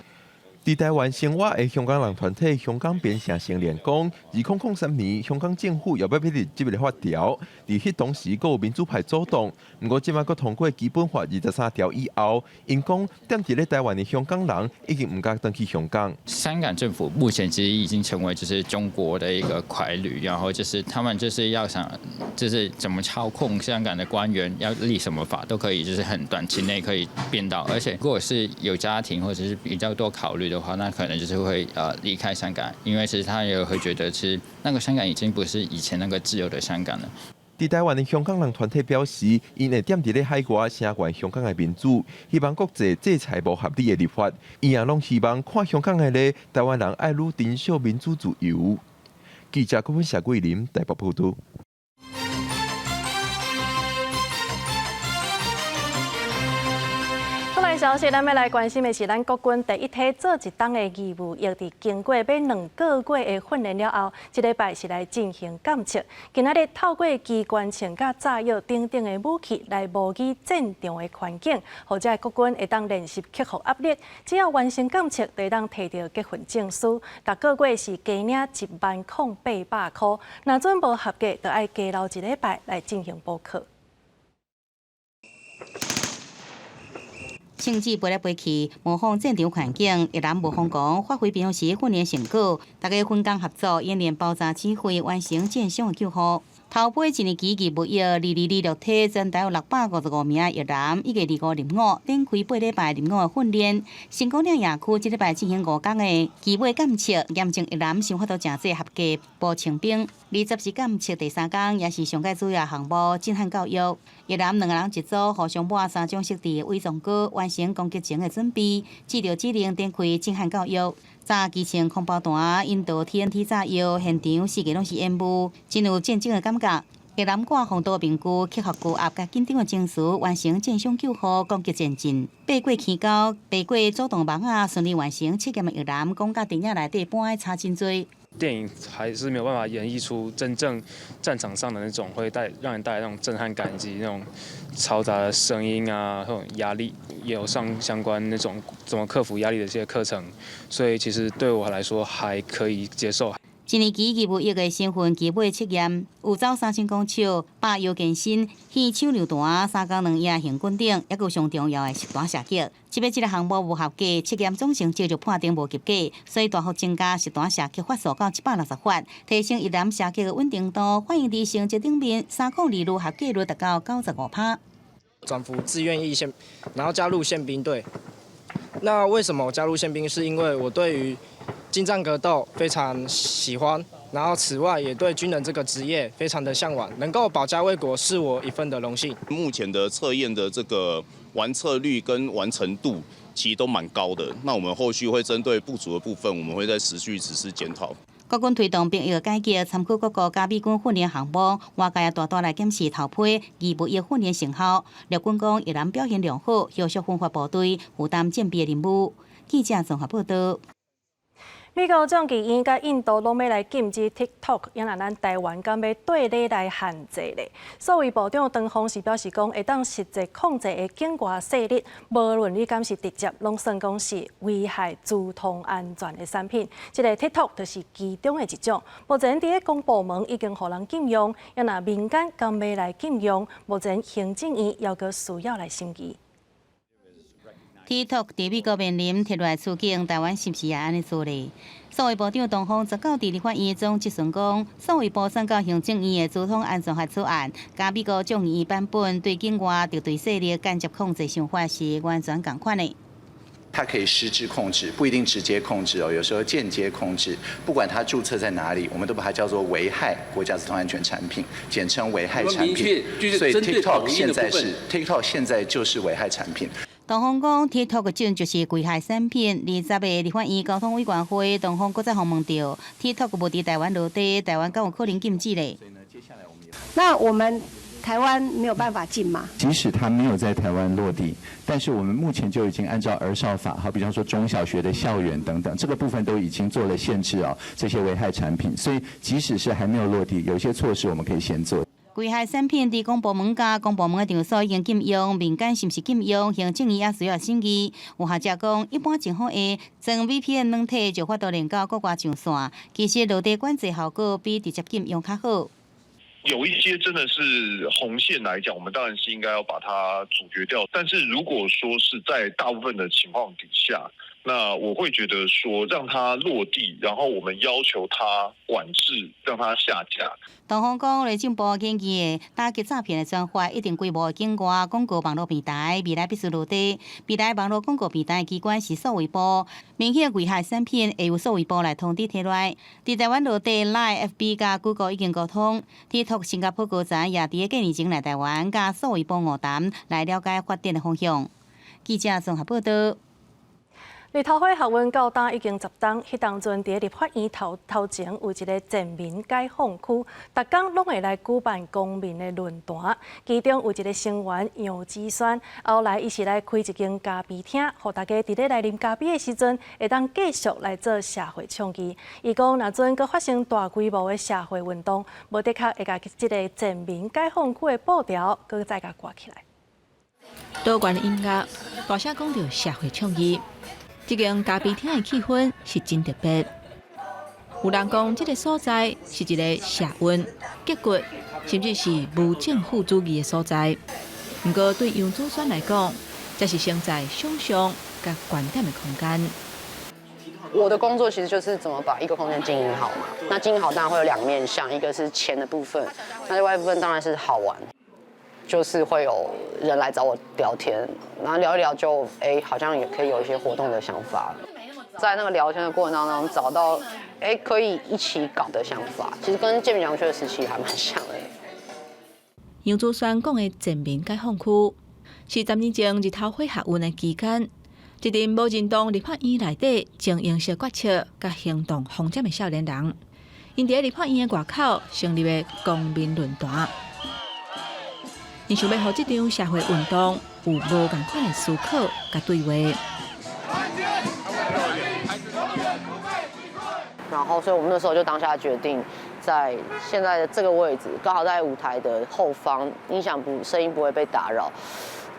佇台灣生活的香港人團體香港邊城成連講，2003年香港政府猶欲廢這個法條，佇彼當時閣有民主派阻擋。毋過這馬閣通過基本法二十三條以後，𪜶講踮佇咧台灣的香港人已經毋敢轉去香港。香港政府目前其實已經成為就是中國的一個傀儡，然後就是他們就是要想就是怎麼操控香港的官員，要立什麼法都可以，就是很短期內可以變到。而且如果是有家庭或者是比較多考慮的話，那可能就是會離開香港，因為其實他也會覺得，其實那個香港已經不是以前那個自由的香港了。佇台灣的香港人團體表示，𪜶會踮佇咧海外聲援香港的民主，希望國際制裁無合理的立法。𪜶也攏希望看香港的咧台灣人愛愈珍惜民主自由。記者郭芬謝桂林台北報導。消息，咱欲來關心的是，咱國軍第一梯做一冬的義務役，佇經過欲2個月的訓練了後，這禮拜是來進行檢測。今仔日透過機關槍佮炸藥等等的武器來模擬戰場的環境，予這個國軍會當練習克服壓力。只要完成檢測，就會當提著結訓證書。逐個月是加領10,800箍。若準無合格，就愛加留一禮拜來進行補課。槍支飛來飛去，模仿戰場環境，役男無瘋狂，發揮平常時訓練成果，大家分工合作，演練爆炸指揮，完成戰傷的救護。頭批一年期義務役2226梯，全台有655名役男，以及25入伍，展開8禮拜入伍的訓練。成功嶺野區這禮拜進行5工的期尾檢測，驗證役男想法度誠濟合格補充兵。20是檢測第三工，也是上蓋主要項目震撼教育。役男兩個人一組，互相抹三種設置的偽裝膏，完成攻擊前的準備，接著指令展開震撼教育。炸機槍空包彈、引導 TNT 炸藥，現場四界攏是煙霧，真有戰爭的感覺。役男掛防毒面具，克服高壓佮緊張的情緒，完成戰傷救護、攻擊前進。爬過坑溝，爬過阻擋網仔，順利完成測驗的役男，講佮電影內底搬的差真濟。電影還是沒有辦法演繹出真正戰場上的那種會帶讓人帶來那種震撼感，以及那種嘈雜的聲音啊，那種壓力，也有上相關那種怎麼克服壓力的這些課程，所以其實對我來說還可以接受。一年期義務役的身份期尾測驗，有走3000公尺、百腰健身、掷手榴彈、3工2夜行軍等，猶閣有上重要的實彈射擊。這擺這个項目無合格，測驗總成績就判定無及格，所以大幅增加實彈射擊發數到160發，提升役男射擊的穩定度。反映佇成績頂面，302率合格率達到95%。轉服自願役憲，然後加入憲兵隊。那為什麼我加入憲兵？是因為我對於近戰格鬥非常喜歡，然後此外也對軍人這個職業非常的嚮往，能夠保家衛國是我一份的榮幸。目前的測驗的這個完測率跟完成度其實都蠻高的，那我們後續會針對不足的部分，我們會再持續實施檢討。國軍推動兵役改革，參考各國佮美軍訓練項目，外界也大大來檢視頭批義務役訓練成效。陸軍講，役男表現良好，迅速分發部隊負擔戰備的任務。記者綜合報道。美國眾議院佮印度攏欲來禁止 TikTok，猶若咱台灣敢欲綴例來限制咧？數位部長唐鳳是表示講，會當實際控制的境外勢力，無論你敢是直接，攏算講是危害資通安全的產品。這个 TikTok 就是其中的一種。目前佇咧公部門已經予人禁用，猶若民間敢欲來禁用，目前行政院猶閣需要來審議。 TikTok 佇美國面臨撤落處境，台灣是毋是也按呢做咧？數位部長唐鳳19佇立法院中質詢講，數位部送到行政院的資通安全法草案，佮美國眾議院版本對境外敵對勢力間接控制想法是完全仝款的。它可以實質控制，不一定直接控制哦，有時候間接控制。不管它註冊在哪裡，我們都把它叫做危害國家資通安全產品，簡稱危害產品。所以 TikTok 現在就是危害產品。唐鳳講，TikTok 的種就是危害產品。20個立法院交通委員會，唐鳳閣再訪問著，TikTok 無佇台灣落地，台灣敢有可能禁止咧？那我們台灣沒有辦法禁嗎？即使它沒有在台灣落地，但是我們目前就已經按照兒少法，好比方說中小學的校園等等，這個部分都已經做了限制哦，這些危害產品。所以即使是還沒有落地，有些措施我們可以先做。危害產品佇公部門佮公部門的場所已經禁用，民間是毋是禁用？行政院也需要審議。有學者講，一般情況下，裝 VPN 軟體就有法度連到國外上線，其實落地管制效果比直接禁用較好。有一些真的是紅線來講，我們當然是應該要把它阻絕掉。但是如果說是在大部分的情況底下，那我會覺得說讓它落地，然後我們要求它管制，讓它下架。唐鳳講，內政部建議的打擊詐騙的專法，一定規模境外廣告網路平台未來必須落地。未來網路廣告平台機關是數位部，明顯危害產品會由數位部來通知提來。佇台灣落地，Line、FB 佮 Google 已經溝通，TikTok 新加坡高層也佇幾年前來台灣，佮數位部晤談，來了解發展的方向。記者綜合報道。日頭花學運到今已經10冬，彼當陣佇立法院頭前有一个賤民解放區，逐工攏會來舉辦公民的論壇，其中有一个成員楊子萱，後來伊是來開一間咖啡廳，予大家佇咧來啉咖啡的時陣，會當繼續來做社會倡議。伊講，若陣閣發生大規模的社會運動，無的確會共這个賤民解放區的布條，閣再共掛起來。多元的音樂，大聲講著社會倡議。這間咖啡廳的氣氛是真特別。有人講，這个所在是一个社運、結骨，甚至是無政府主義的所在。毋過對楊子萱來講，這是承載想像佮觀點的空間。我的工作其實就是怎麼把一個空間經營好嘛。那經營好當然會有兩面向，一個是錢的部分，那另外一部分當然是好玩，就是會有人來找我聊天，然後聊一聊就哎，好像也可以有一些活動的想法。在那個聊天的過程當中，找到哎可以一起搞的想法，其實跟賤民解放區的時期還蠻像的。楊子萱講的賤民解放區，是10年前日頭花學運的期間，一陣無認同立法院內底精英式決策佮行動方針的少年人，𪜶佇立法院的外口成立的公民論壇，𪜶想欲予這場社會運動有無仝款的思考佮對話。然後，所以我們那時候就當下決定，在現在的這個位置，剛好在舞台的後方，音響不聲音不會被打擾，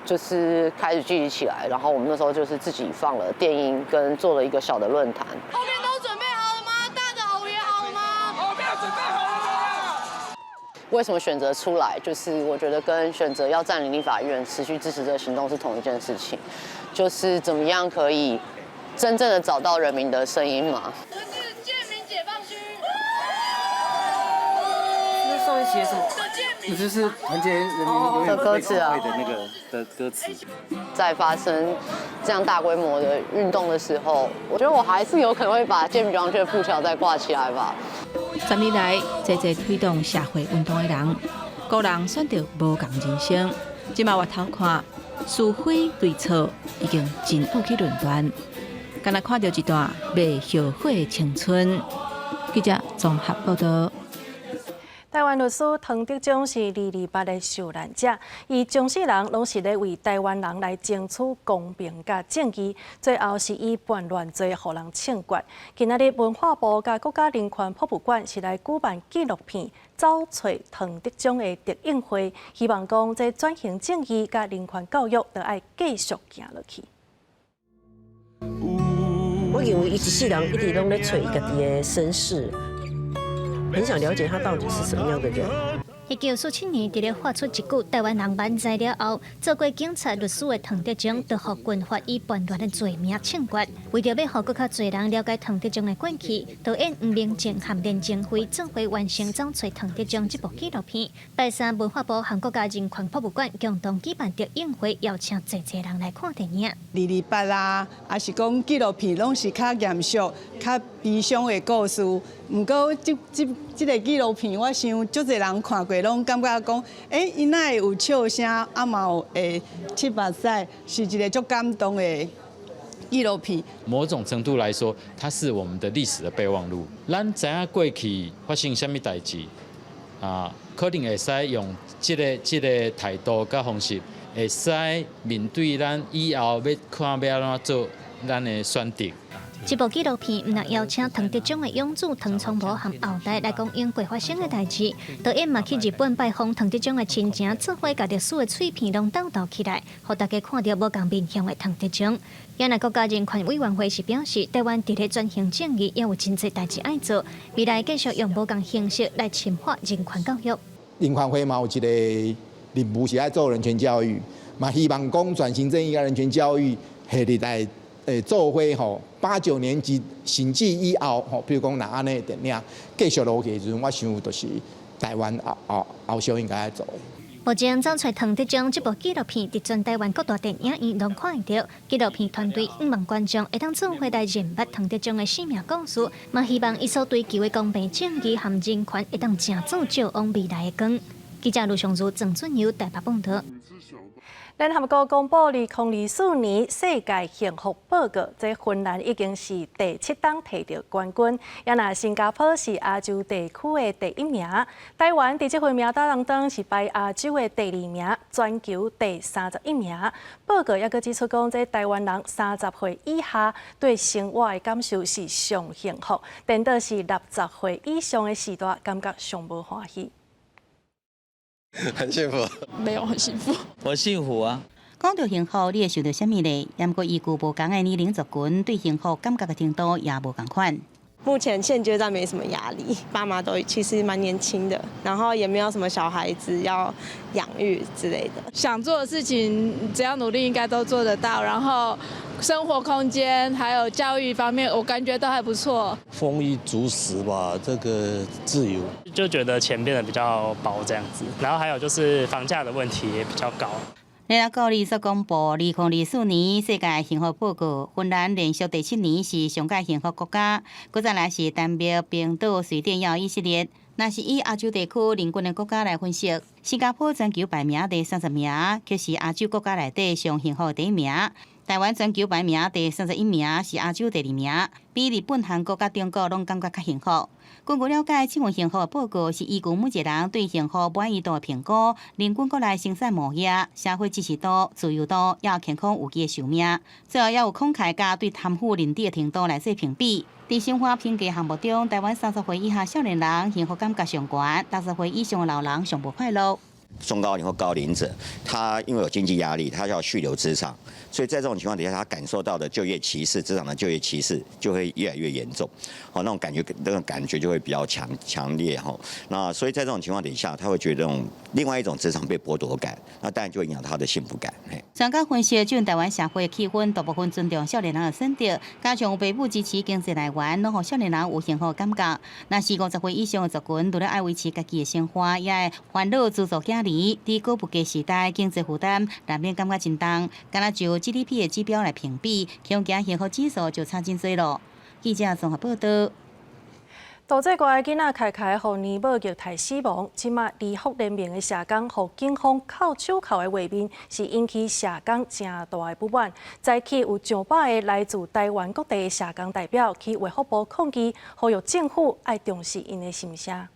就是開始聚集起來。然後我們那時候就是自己放了電音，跟做了一個小的論壇。後面都準備好了嗎？大的偶也好了嗎？後面準備好了嗎？為什麼選擇出來？就是我覺得跟選擇要佔領立法院、持續支持這個行動是同一件事情，就是怎麼樣可以真正的找到人民的聲音嘛。這是賤民解放區。那上面寫什麼？你就是團結人民永遠不會崩潰的那個的歌詞。在發生這樣大規模的運動的時候，我覺得我還是有可能會把賤民解放區的布條再掛起來吧。 10年來，濟濟推動社會運動的人，個人選擇無仝人生。這馬回頭看，是非對錯已經真愛去論斷，敢若看著一段袂後悔的青春。記者綜合報道。台灣律師唐德宗是二二八的受難者，伊終世人攏是咧為台灣人來爭取公平佮正義，最後是以叛亂罪予人槍決。今仔日文化部佮國家人權博物館是來舉辦紀錄片《走揣唐德宗》的特映會，希望講這轉型正義佮人權教育著愛繼續行落去。我認為伊一世人一直攏咧揣伊家己的身世。很想了解他到底是什麼樣的人。1947年，佇咧發出一句台灣人萬哉了後，做過警察律師的唐德宗，就予軍法以叛亂的罪名槍決。為著欲予閣較濟人了解唐德宗的過去，導演黃明正和連靜輝做伙完成《走揣唐德宗》這部紀錄片。拜三，文化部和國家人權博物館共同舉辦特映會，邀請濟濟人來看電影。二二八啊，抑是講紀錄片，攏是較嚴肅、較悲傷的故事。毋過，這這這个紀錄片，我想足濟人看過，攏感覺講，欸，伊哪會有笑聲，啊嘛有會拭目屎，是一个足感動的紀錄片。某種程度來說，它是我們的歷史的備忘錄。咱知影過去發生啥物代誌啊，可能會使用這个這个態度佮方式，會使面對咱以後欲看欲按怎做咱的選擇。這部紀錄片毋但邀請唐德宗的養子唐聰模和後代來講𪜶過發生的代誌，導演嘛去日本拜訪唐德宗的親情，做伙共歷史的碎片攏鬥鬥起來，予大家看著無仝面向的唐德宗。也若國家人權委員會是表示，台灣佇咧轉型正義猶有真濟代誌愛做，未來繼續用無仝形式來深化人權教育。人權會嘛有一个任務是愛做人權教育，嘛希望講轉型正義佮人權教育係佇來。誒，做伙吼，八九年級甚至以後吼，比如講若按呢電影繼續落去的時陣，我想就是台灣後後後續應該愛做的。目前走揣唐德宗這部紀錄片，佇全台灣各大電影院攏看會著。紀錄片團隊向望觀眾會當做伙來認捌唐德宗的生命故事，嘛希望伊所追求的公平正義和人權會當成做照往未來的光。記者盧尚如、鄭俊友台北報導。聯合國公布2024年世界幸福報告，這芬蘭已經是第七冬提著冠軍，也若新加坡是亞洲地區的第一名，台灣佇這份名單當中是排亞洲的第二名，全球第31名。報告猶閣指出講，這台灣人30歲以下對生活的感受是上幸福，顛倒是60歲以上的世代感覺上無歡喜。很幸福，沒有很幸福，我幸福啊！講到幸福，你會想著啥物呢？毋過依據無仝的年齡族群對幸福感覺的程度也無仝款。目前現階段沒什麼壓力，爸媽都其實蠻年輕的，然後也沒有什麼小孩子要養育之類的。想做的事情，只要努力，應該都做得到。然後生活空間還有教育方面，我感覺都還不錯。豐衣足食吧，這個自由。就覺得錢變得比較薄這樣子，然後還有就是房價的問題也比較高。聯合國二所公布2024年世界幸福報告，芬蘭連續第七年是上蓋幸福國家，閣再來是丹麥、冰島、瑞典、猶以色列。若是以亞洲地區人均的國家來分析，新加坡全球排名第30名，卻是亞洲國家內底上幸福的第一名。台灣全球排名第31名，是亞洲第二名，比日本、韓國佮中國攏感覺較幸福。根據了解，這份幸福的報告是依據每一個人對幸福滿意度的評估，人均國內生產貿易、社會支持度、自由度，猶有健康預期的壽命，最後猶有慷慨佮對貪腐認知的程度來做評比。佇生活評價項目中，台灣30歲以下少年人幸福感覺上懸，60歲以上的老人上無快樂。中高齡或高齡者，他因為有經濟壓力，他要續留職場，所以在這種情況底下，他感受到的就業歧視、職場的就業歧視就會越來越嚴重，哦，那種感覺，那種感覺就會比較強強烈哈。那所以在這種情況底下，他會覺得這種另外一種職場被剝奪感，那當然就會影響他的幸福感。專家分析，這台灣社會氣氛大部分尊重少年人的選擇，加上有爸母支持經濟來源，攏予少年人有幸福的感覺。若是50歲以上的族群，除了愛維持家己的生活，也會煩惱資助囝兒。佇高物價時代，經濟負擔難免感覺真重。敢若就 GDP 的指標來評比，恐驚幸福指數就差真濟咯。記者綜合報導。杜這國的囡仔開開，予奶母虐待死亡。這馬離福聯盟的社工，予警方銬手銬的畫面，是引起社工誠大的不滿。早起有上百个來自台灣各地的社工代表去衛福部抗議，呼籲政府愛重視𪜶的心聲。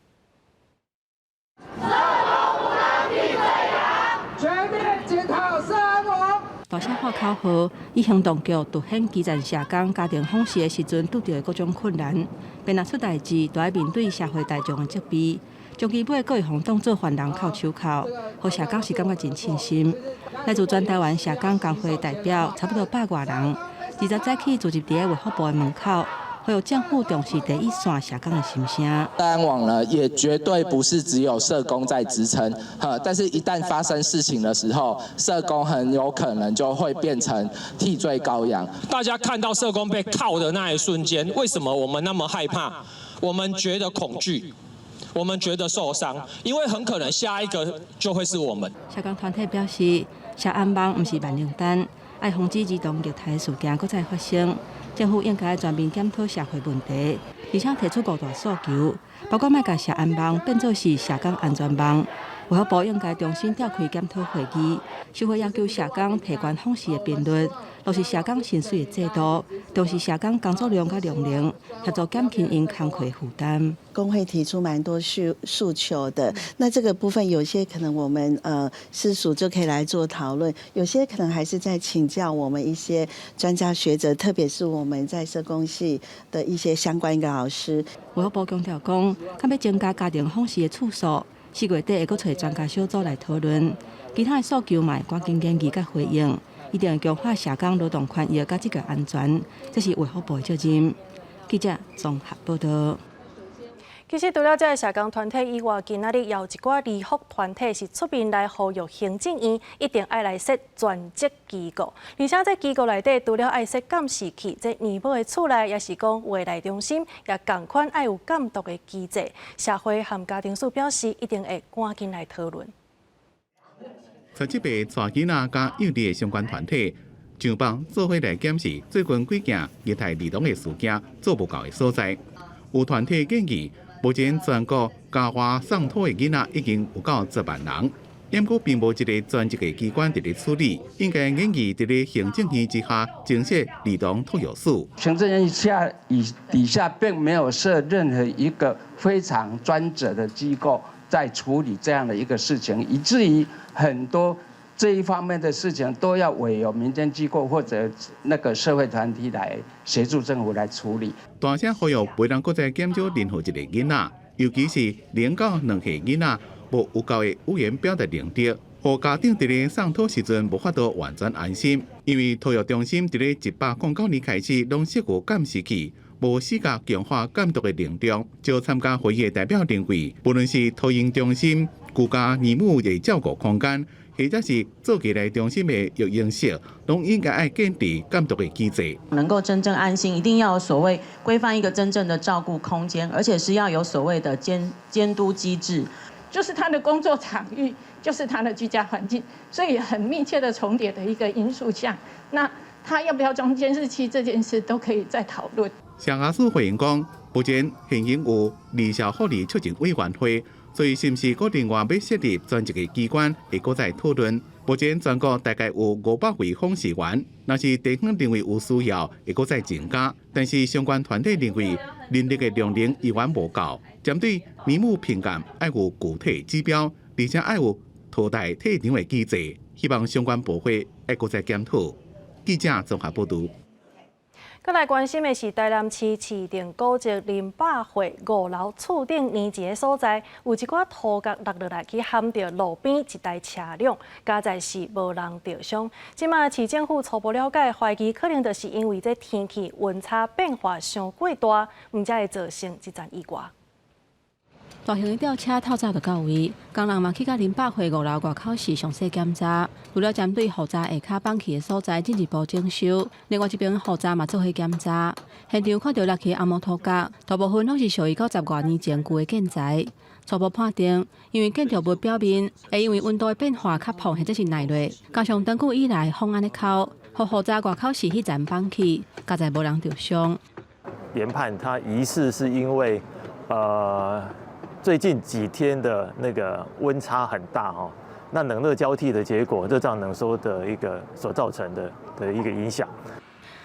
全面檢討社安網。大聲喊口號，以行動劇凸顯基層社工家庭訪視的時陣拄著的各種困難，便若出代誌，都愛面對社會大眾的責備。終其尾，閣會予當做犯人銬手銬，予社工是感覺真慶幸。來自全台灣社工工會代表，差不多百外人，20早起聚集佇衛福部的門口，呼籲政府重視第一線社工的心聲。社安網呢，也絕對不是只有社工在支撐，但是一旦發生事情的時候，社工很有可能就會變成替罪羔羊。大家看到社工被銬的那一瞬間，為什麼我們那麼害怕？我們覺得恐懼，我們覺得受傷，因為很可能下一個就會是我們。社工團體表示，社安網毋是萬靈丹，愛防止兒童虐待事件閣再發生。政府應該全面檢討社會問題，而且提出五大訴求，包括莫共社安網變做是社工安全網。衛福部應該重新召開檢討會議，修法要求社工提懸訪視的頻率，落實社工薪水的制度，重視社工工作量佮量能，協助減輕𪜶工課負擔。工會提出蠻多訴求的，那這個部分有些可能我們司署就可以來做討論，有些可能還是在請教我們一些專家學者，特別是我們在社工系的一些相關嘅老師。衛福部強調講，敢欲增加家庭訪視的次數，4月底會閣揣專家小組來討論，其他的訴求嘛會趕緊研議佮回應，一定會強化社工勞動權益佮職業安全，這是衛福部的責任。記者綜合報道。其實除了這个社工團體以外，今仔日也有一寡兒福團體是出面來呼籲行政院一定愛來設專職機構，而且這機構內底除了愛設監視器，這年母的厝內抑是講未來中心，也仝款愛有監督的機制。社會和家庭署表示，一定會趕緊來討論。十七個帶囡仔佮幼兒的相關團體，上網做伙來檢視最近幾件虐待兒童的事件做無夠的所在。有團體建議，目前全國家外送托的囡仔已經有夠10萬人，毋過並無一个專職的機關佇咧處理，應該建議佇咧行政院之下增設兒童托育署。行政院下以底下並沒有設任何一個非常專責的機構在處理這樣的一個事情，以至於很多這一方面的事情都要委由民間機構或者那個社會團體來協助政府來處理。大聲呼籲，袂當閣再減少任何一个囡仔，尤其是0到2歲囡仔，無有夠的語言表達能力，予家長佇咧送托時陣無法度完全安心，因為托育中心佇咧109年開始攏設有監視器，無死甲強化監督的能力。就參加會議的代表認為，無論是托嬰中心、居家年母的照顧空間，或者是做起來中心的育嬰室，攏應該愛建立監督的機制。能夠真正安心，一定要有所謂規範一個真正的照顧空間，而且是要有所謂的監督機制。就是他的工作場域，就是他的居家環境，所以很密切的重疊的一個因素下，那他要不要裝監視器這件事都可以再討論。社家署回應講，目前現行有兒少福利促進委員會，所以是毋是閣另外欲設立專職的機關，會閣再討論。目前全國大概有500位訪視員，若是地方認為有需要，會閣再增加。但是相關團體認為，人力的量能依然無夠，針對年母評鑑愛有具體指標，而且愛有淘汰退場的機制，希望相關部會愛閣再檢討。記者綜合報導。閣來關心的是台南市市定古蹟林百貨5樓厝頂年前的所在，有一寡塗角落落來去撼著路邊一台車輛，佳在是無人著傷。這馬市政府初步了解，懷疑可能就是因為這天氣溫差變化傷過大，毋才會造成這樁意外。大型的吊車透早就到位，工人嘛去到林百貨5樓外口時詳細檢查，除了針對雨閘下跤崩去的所在進一步整修，另外一邊雨閘嘛做伙檢查。現場看著落去紅毛塗角，大部分攏是屬於90外年前舊的建材。初步判定，因為建築物表面會因為溫度的變化較膨或者是耐熱，加上長久以來風按呢敲，予雨閘外口時彼層崩去，佳在無人著傷。研判它疑似是因為，最近幾天的那個溫差很大哈，那冷熱交替的結果，熱脹冷縮的一個所造成的一個影響。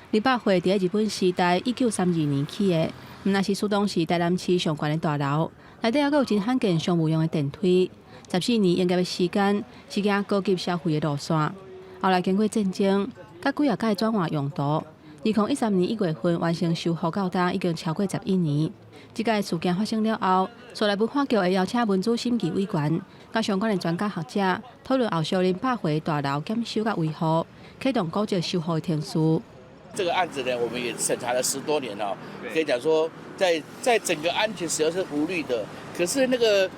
林百貨佇日本時代1932年起的，毋但是屬當時台南市上懸的大樓，內底猶閣有真罕見商務用的電梯。14年營業的時間是行高級消費的路線。後來經過戰爭，佮幾若擺轉換用途。2013年1月份完成修復到今已經超過11年。這個事件發生了後，煞來文化局會邀請文資審議委員，佮相關的專家學者討論後續林百貨大樓檢修佮維護，啟動古蹟修復的程序。這個案子呢，我們也審查了10多年了，可以講說在整個安全實際是無慮的，可是那個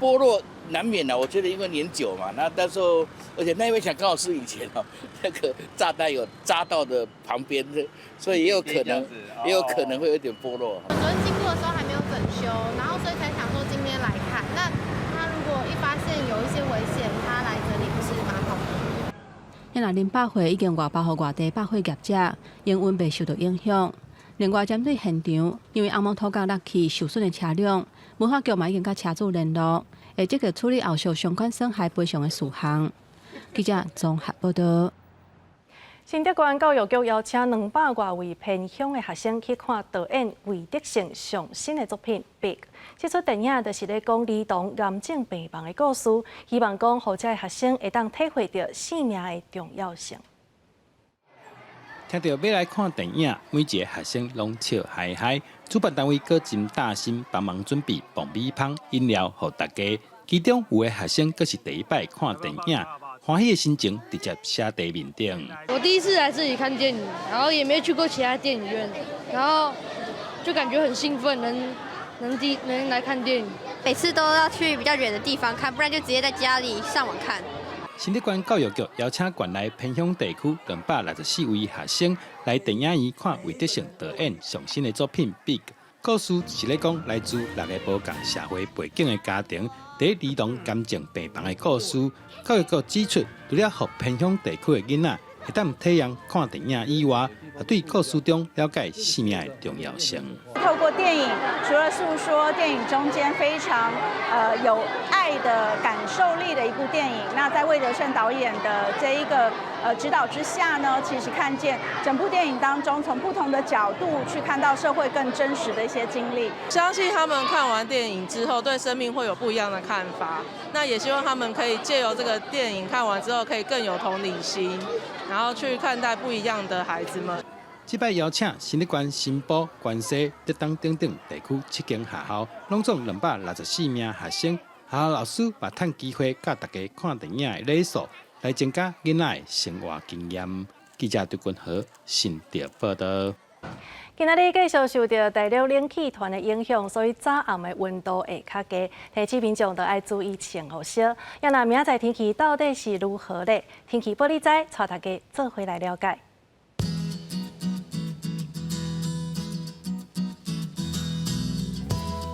剝落難免啊，我覺得因為年久嘛，那到時候而且那一面牆剛好是以前哦那個炸彈有炸到的旁邊，所以也有可能會有點剝落。昨天經過的時候還沒有整修，然後所以才想說今天來看。那他如果一發現有一些危險，他來整理不是蠻好的？因為林百貨已經外包予外地百貨業者，營運袂受到影響。另外，針對現場，因為紅毛土角落去受損的車輛，文化局嘛已經佮車主聯絡，會積極處理後續相關損害賠償的事項。記者綜合報道。新竹縣教育局邀請200外位偏鄉的學生去看導演魏德聖上新的作品《Big》。這齣電影就是咧講兒童癌症病房的故事，希望講予遮的學生會當體會著生命的重要性。聽著欲來看電影，每一個學生攏笑嗨嗨。主辦單位閣真貼心幫忙準備爆米香、飲料予大家。其中有的學生閣是第一擺看電影，歡喜的心情直接寫佇面頂。我第一次來這裡看電影，然後也沒去過其他電影院，然後就感覺很興奮，能來看電影。每次都要去比較遠的地方看，不然就直接在家裡上網看。新竹縣教育局邀請縣內偏鄉地區264位學生來電影院看魏德聖導演上新的作品《Big》。故事是咧講來自六个無仝社會背景的家庭，佇兒童癌症病房的故事。教育局指出，除了予偏鄉地區的囡仔會當體驗看電影以外，也對故事中了解生命的重要性。透過電影，除了訴說電影中間非常有愛的感受力的一部電影，那在魏德聖導演的這一個指導之下呢，其實看見整部電影當中，從不同的角度去看到社會更真實的一些經歷。相信他們看完電影之後，對生命會有不一樣的看法。那也希望他們可以借由這個電影看完之後，可以更有同理心，然後去看待不一樣的孩子們。這擺邀請新竹縣新埔、關西、竹東等等地區七間學校，攏總264名學生，學校老師嘛趁機會教大家看電影的禮數，來增加囡仔的生活經驗。記者劉君和新竹報道。今仔日繼續受著大陸冷氣團的影響，所以早暗的溫度會較低，提醒民眾都愛注意穿予少。啊若明仔載天氣到底是如何咧？天氣報你知，帶大家做伙來了解。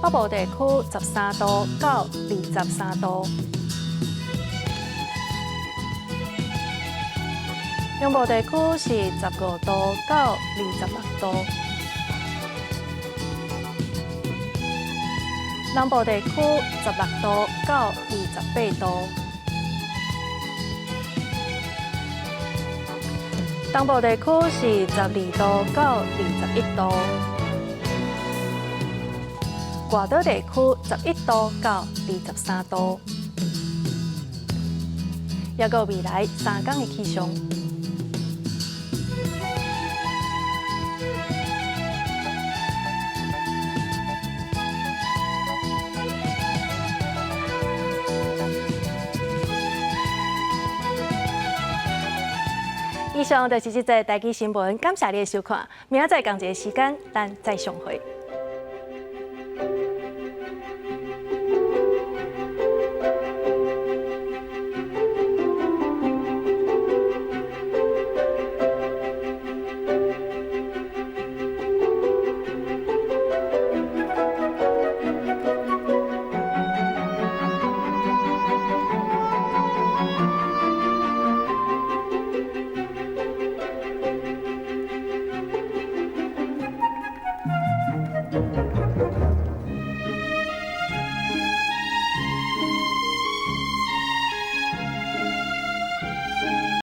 北部地區13度到23度，中部地區是15度到26度，南部地區16度到28度，東部地區是12度到21度。外島地區11度到23度，抑閣未來3工的氣象。以上就是這節台語新聞，感謝你的收看，明仔載仝一个時間，咱再相會。